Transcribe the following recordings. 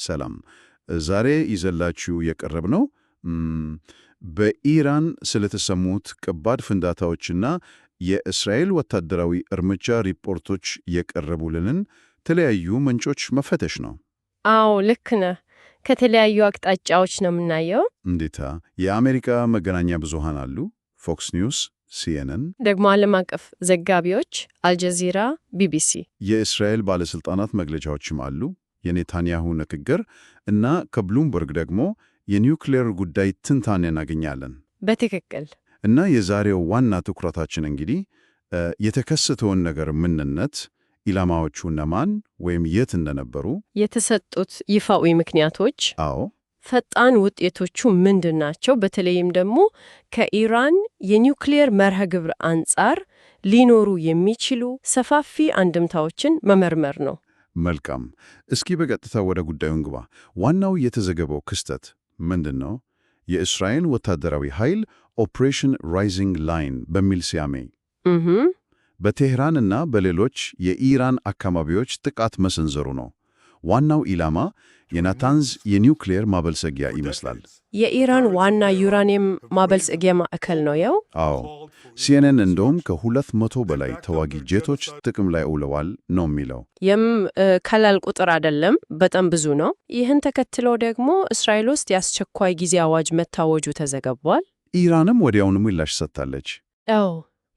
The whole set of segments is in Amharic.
ሰላም። ዛሬ ይዘላችሁ የቀረብነው በኢራን ስለተሰሙት ከባድ ፍንዳታዎችና የእስራኤል ወታደራዊ እርምጃ ሪፖርቶች የቀረቡልንን የተለያዩ ምንጮች መፈተሽ ነው። አዎ፣ ልክ ነህ። ከተለያዩ አቅጣጫዎች ነው የምናየው። እንዴታ! የአሜሪካ መገናኛ ብዙሃን አሉ፣ ፎክስ ኒውስ፣ ሲኤንኤን፣ ደግሞ ዓለም አቀፍ ዘጋቢዎች አልጀዚራ፣ ቢቢሲ። የእስራኤል ባለሥልጣናት መግለጫዎችም አሉ፣ የኔታንያሁ ንግግር እና ከብሉምበርግ ደግሞ የኒውክሌር ጉዳይ ትንታኔ እናገኛለን። በትክክል። እና የዛሬው ዋና ትኩረታችን እንግዲህ የተከሰተውን ነገር ምንነት፣ ኢላማዎቹ እነማን ወይም የት እንደነበሩ፣ የተሰጡት ይፋዊ ምክንያቶች፣ ፈጣን ውጤቶቹ ምንድን ናቸው? በተለይም ደግሞ ከኢራን የኒውክሌር መርሃ ግብር አንጻር ሊኖሩ የሚችሉ ሰፋፊ አንድምታዎችን መመርመር ነው። መልካም። እስኪ በቀጥታ ወደ ጉዳዩ እንግባ። ዋናው የተዘገበው ክስተት ምንድን ነው? የእስራኤል ወታደራዊ ኃይል Operation Rising Lion በሚል ስያሜ በቴህራንና በሌሎች የኢራን አካባቢዎች ጥቃት መሰንዘሩ ነው። ዋናው ኢላማ የናታንዝ የኒውክሌር ማበልጸጊያ ይመስላል። የኢራን ዋና ዩራኒየም ማበልጸጊያ ማዕከል ነው ያው። አዎ፣ ሲኤንኤን እንደውም ከ200 በላይ ተዋጊ ጄቶች ጥቅም ላይ ውለዋል ነው የሚለው። ይህም ቀላል ቁጥር አይደለም፣ በጣም ብዙ ነው። ይህን ተከትሎ ደግሞ እስራኤል ውስጥ የአስቸኳይ ጊዜ አዋጅ መታወጁ ተዘግቧል። ኢራንም ወዲያውኑ ምላሽ ሰጥታለች። አዎ፣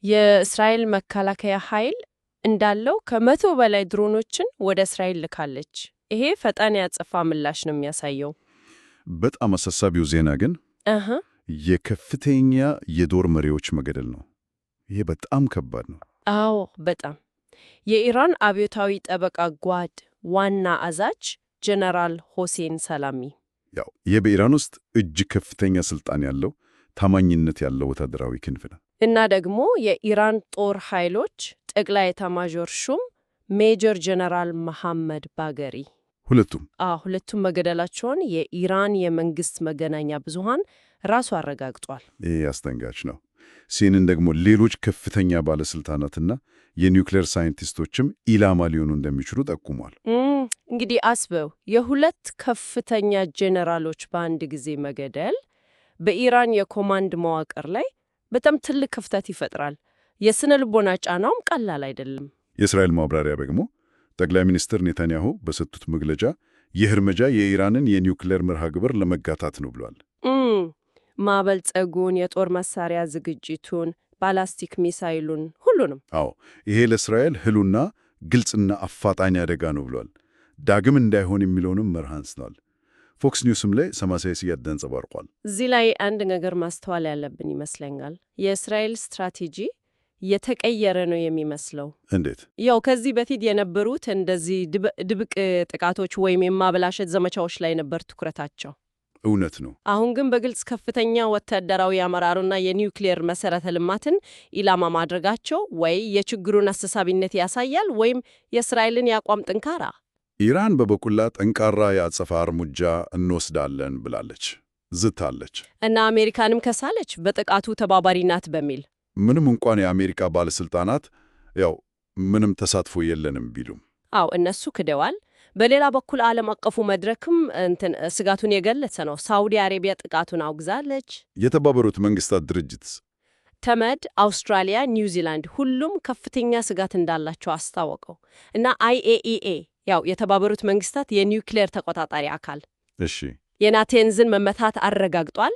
የእስራኤል መከላከያ ኃይል እንዳለው ከ100 በላይ ድሮኖችን ወደ እስራኤል ልካለች። ይሄ ፈጣን የአጸፋ ምላሽ ነው የሚያሳየው። በጣም አሳሳቢው ዜና ግን የከፍተኛ የጦር መሪዎች መገደል ነው። ይሄ በጣም ከባድ ነው። አዎ፣ በጣም። የኢራን አብዮታዊ ጥበቃ ጓድ ዋና አዛዥ ጀነራል ሆሴን ሰላሚ። ያው ይህ በኢራን ውስጥ እጅግ ከፍተኛ ስልጣን ያለው፣ ታማኝነት ያለው ወታደራዊ ክንፍ ነው። እና ደግሞ የኢራን ጦር ኃይሎች ጠቅላይ ኤታማዦር ሹም ሜጀር ጀነራል መሐመድ ባገሪ። ሁለቱም። አዎ፣ ሁለቱም መገደላቸውን የኢራን የመንግስት መገናኛ ብዙሃን ራሱ አረጋግጧል። ይህ አስደንጋጭ ነው። ሲኤንኤን ደግሞ ሌሎች ከፍተኛ ባለስልጣናትና የኒውክሌር ሳይንቲስቶችም ኢላማ ሊሆኑ እንደሚችሉ ጠቁሟል። እንግዲህ አስበው፣ የሁለት ከፍተኛ ጄኔራሎች በአንድ ጊዜ መገደል በኢራን የ command መዋቅር ላይ በጣም ትልቅ ክፍተት ይፈጥራል። የስነ ልቦና ጫናውም ቀላል አይደለም። የእስራኤል ማብራሪያ ደግሞ፣ ጠቅላይ ሚኒስትር ኔታንያሁ በሰጡት መግለጫ ይህ እርምጃ የኢራንን የኒውክሌር መርሃ ግብር ለመግታት ነው ብሏል። ማበልጸጉን፣ የጦር መሳሪያ ዝግጅቱን፣ ባላስቲክ ሚሳይሉን፣ ሁሉንም። አዎ፣ ይሄ ለእስራኤል ህልውና ግልጽና አፋጣኝ አደጋ ነው ብሏል። ዳግም እንዳይሆን የሚለውንም መርህ አንስቷል። ፎክስ ኒውስም ላይ ተመሳሳይ ስጋት ተንጸባርቋል። እዚህ ላይ አንድ ነገር ማስተዋል ያለብን ይመስለኛል። የእስራኤል ስትራቴጂ የተቀየረ ነው የሚመስለው። እንዴት? ያው ከዚህ በፊት የነበሩት እንደዚህ ድብቅ ጥቃቶች ወይም የማበላሸት ዘመቻዎች ላይ ነበር ትኩረታቸው። እውነት ነው። አሁን ግን በግልጽ ከፍተኛ ወታደራዊ አመራሩና የኒውክሌር መሰረተ ልማትን ኢላማ ማድረጋቸው ወይ የችግሩን አሳሳቢነት ያሳያል ወይም የእስራኤልን የአቋም ጥንካሬ። ኢራን በበኩሏ ጠንካራ የአጸፋ እርምጃ እንወስዳለን ብላለች፣ ዝታለች። እና አሜሪካንም ከሳለች በጥቃቱ ተባባሪ ናት በሚል። ምንም እንኳን የአሜሪካ ባለስልጣናት ያው ምንም ተሳትፎ የለንም ቢሉም። አዎ፣ እነሱ ክደዋል። በሌላ በኩል ዓለም አቀፉ መድረክም እንትን ስጋቱን የገለጸ ነው። ሳውዲ አሬቢያ ጥቃቱን አውግዛለች። የተባበሩት መንግስታት ድርጅት? ተመድ፣ አውስትራሊያ፣ ኒውዚላንድ ሁሉም ከፍተኛ ስጋት እንዳላቸው አስታወቀው እና አይኤኢኤ፣ ያው የተባበሩት መንግስታት የኒውክሌር ተቆጣጣሪ አካል የናቴንዝን መመታት አረጋግጧል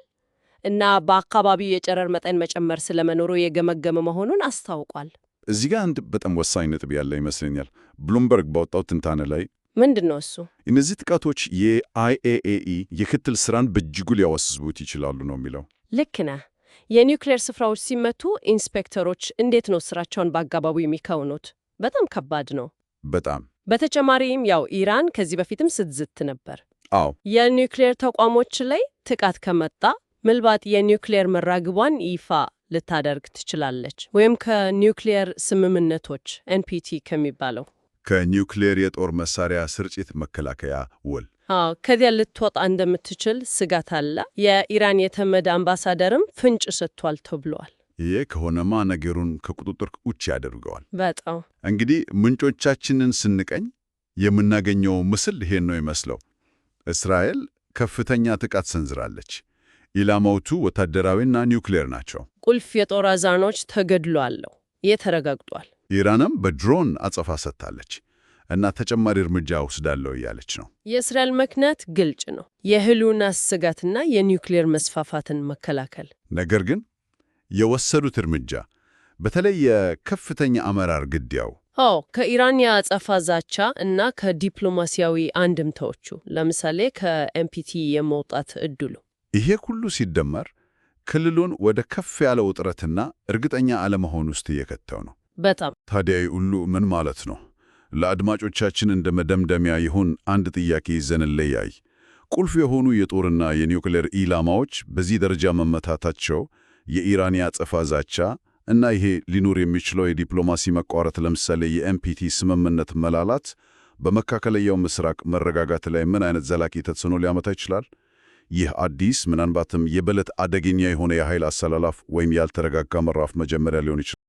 እና በአካባቢው የጨረር መጠን መጨመር ስለመኖሩ የገመገመ መሆኑን አስታውቋል። እዚህ ጋር አንድ በጣም ወሳኝ ነጥብ ያለ ይመስለኛል። ብሉምበርግ ባወጣው ትንታኔ ላይ። ምንድን ነው እሱ? እነዚህ ጥቃቶች የአይኤኤኢ የክትትል ስራን በእጅጉ ሊያወሳስቡት ይችላሉ ነው የሚለው። ልክ ነህ። የኒውክሌር ስፍራዎች ሲመቱ ኢንስፔክተሮች እንዴት ነው ስራቸውን በአግባቡ የሚከውኑት? በጣም ከባድ ነው። በጣም። በተጨማሪም ያው ኢራን ከዚህ በፊትም ስትዝት ነበር። የኒውክሌር ተቋሞች ላይ ጥቃት ከመጣ ምናልባት የኒውክሌር መርሃግብሯን ይፋ ልታደርግ ትችላለች ወይም ከኒውክሌር ስምምነቶች፣ NPT ከሚባለው፣ ከኒውክሌር የጦር መሳሪያ ስርጭት መከላከያ ውል። አዎ፣ ከዚያ ልትወጣ እንደምትችል ስጋት አለ። የኢራን የተመድ አምባሳደርም ፍንጭ ሰጥቷል ተብሏል። ይህ ከሆነማ ነገሩን ከቁጥጥር ውጭ ያደርገዋል። በጣም። እንግዲህ ምንጮቻችንን ስንቃኝ የምናገኘው ምስል ይሄን ነው የሚመስለው። እስራኤል ከፍተኛ ጥቃት ሰንዝራለች። ኢላማዎቹ ወታደራዊና ኒውክሌር ናቸው። ቁልፍ የጦር አዛዦች ተገድለዋል። ይህ ተረጋግጧል። ኢራንም በድሮን አጸፋ ሰጥታለች እና ተጨማሪ እርምጃ እወስዳለሁ እያለች ነው። የእስራኤል ምክንያት ግልጽ ነው፤ የህልውና ስጋትና የኒውክሌር መስፋፋትን መከላከል። ነገር ግን የወሰዱት እርምጃ፣ በተለይ የከፍተኛ አመራር ግድያው፣ አዎ፣ ከኢራን የአጸፋ ዛቻ እና ከዲፕሎማሲያዊ አንድምታዎቹ፣ ለምሳሌ ከ NPT የመውጣት እድሉ፣ ይሄ ሁሉ ሲደመር ክልሉን ወደ ከፍ ያለ ውጥረትና እርግጠኛ አለመሆን ውስጥ እየከተው ነው። በጣም። ታዲያ ይህ ሁሉ ምን ማለት ነው? ለአድማጮቻችን እንደ መደምደሚያ ይሁን አንድ ጥያቄ ይዘን እንለያይ። ቁልፍ የሆኑ የጦርና የኒውክሌር ኢላማዎች በዚህ ደረጃ መመታታቸው፣ የኢራን የአጸፋ ዛቻ እና ይሄ ሊኖር የሚችለው የዲፕሎማሲ መቋረጥ፣ ለምሳሌ የ NPT ስምምነት መላላት፣ በመካከለኛው ምስራቅ መረጋጋት ላይ ምን አይነት ዘላቂ ተጽዕኖ ሊያመጣ ይችላል? ይህ አዲስ፣ ምናልባትም የበለጠ አደገኛ የሆነ የኃይል አሰላለፍ ወይም ያልተረጋጋ ምዕራፍ መጀመሪያ ሊሆን ይችላል።